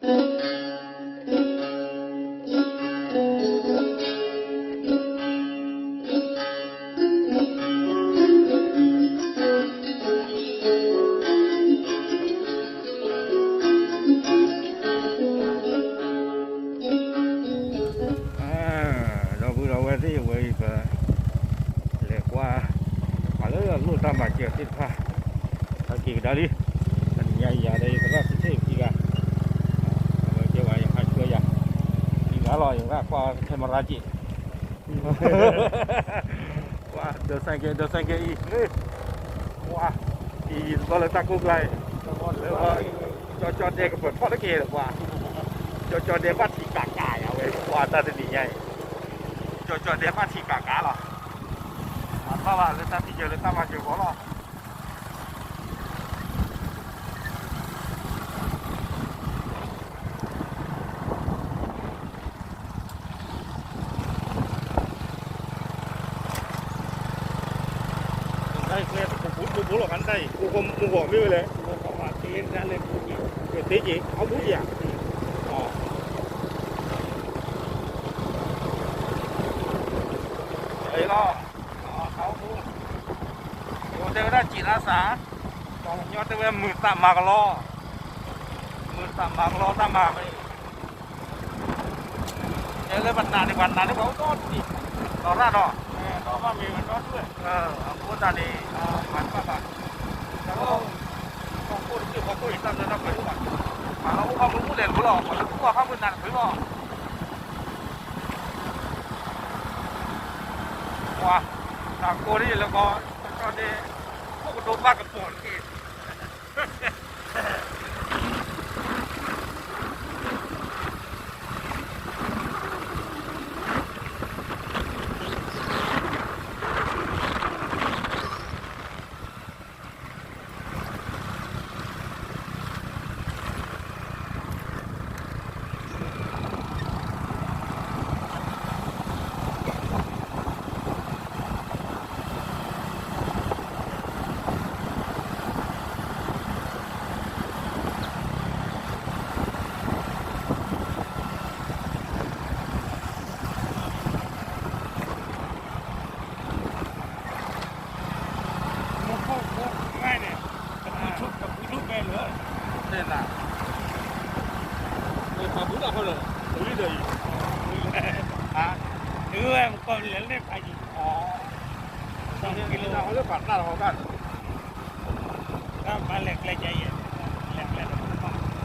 ဒီပုၢ်ဒီဝဲၢ်သ့ၣ်ဝဲအံၤ ပလဲၤကွၢ် ပှၤလၢအလိၣ်တၢ်မၤစၢၤသ့ၣ်တဖၣ် ဟဲက့ၤကဒါလံ. တနံၤညါအံၤဒီး ယသရၣ်စံးထီၣ်ခံဂၤ အဝဲကဲဝဲယဟးဆှၢယၤ ခံဂၤလီၤ ယသရၣ်ကွၢ်ထဲမရၤက့ၤ ကွၢ် ဒိးစဲကဲ ဒိးစဲကဲအံၤ ကွၢ် အံၤသီလၢတၢ်ကိၢ်ကျါအံၤ လၢ ကၠီကၠီဒဲကပၢၤထီၣ်တက့ၢ်ကွၢ် ကၠီကၠီဒဲဘၣ်ထံးကးကးယၤဝဲ ကွၢ်တၢ်တနံၤညါအံၤ ကၠီကၠီဒဲဘၣ်ထံးကးကးလီၤ မၤဘၣ်ဘၣ်လၢတၢ်ဖံးယၢၤလၢတၢ်မၤစၢၤဃီလီၤ. တၢ်အံၤကျဲတပူၤပူၤတဘိလီၤ ခါတၢ်အံၤ အိၣ်ဃီမူဂီၤမ့ၢ်ဝဲလဲၣ် တ့က့ၤ အီၣ်ဘူက့ၤဧါ အံၤလီၤ အိၣ်တဲဝဲဒၣ်စံးလါစၢ် ကညီတဲဝဲမုာ်သးမၤကလီ မုာ်သးမၤကလီတၢ်မၤ တဲလၢပနာ်န့ၣ် ပှၤနာ်န့ၣ် ပှၤအိၣ်ဒီးတံၢ် လီၤရၣ်ဒီး ဒီးဘၣ်မ့ၢ်ဝဲဒီဒူၣ်ဝဲ အဃိသတးန့ၣ် မၤတဘၣ်ဘၣ် ဟီၣ်ခိၣ်တဘ့ၣ်ဟီၣ်ခိၣ်အံၤ တၢ်လၢတၢ်ပှဲၤအိၣ်ဘၣ် ပှၤလၢအိၣ်ဖၣ်မုၢ်အိၣ်လဲၤလိၤလီၤ ပှၤလၢအိၣ်ဖၣ်မုၢ်နၤတချုးလီၤ ပှၤ တၢ်ကိးန့ၣ်လၢကီ ကီၢ်န့ၣ် ခိၣ်ကဒိဘၣ်ကပီၤတက့ၢ် န့ၣ် ပှၤဘူၣ်တၢ်ဃီလၢ ပလံၤဒီးအံၤ ဝဲမကီၢ်လဲၤလဲၣ်ဖးယံၤ လၢပှၤတၢ်တဟီကၢ် တၢ်မၤလဲၤကျဲယဲယဲ လဲၤကျဲဒီး တၢ်တဝဲဆါအီၣ်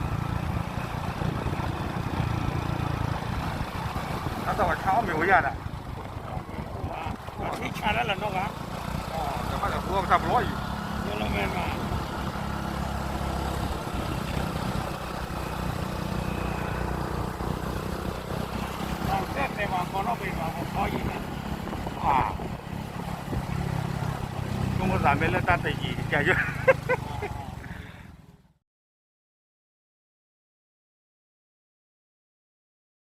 မ့ၤဝဲယၤဒၣ် ပှၤထံဆါတၢ်လီၤနီၢ်ဂၤ တၢ်ဘၣ်လဲၤဃုအီၣ်ပတၢ်ပလီၢ်အံၤ ယလီၤမဲာ်မး တၢ်တဲတဲပှၤကီၢ်နီၣ်ဘ့ၣ်ပှၤ ပှၤကီၢ်ယံၤန့ၣ် ပှၤ ကမၤသးမ့ၢ်လၢတၢ်တယံၤကယဲၢ်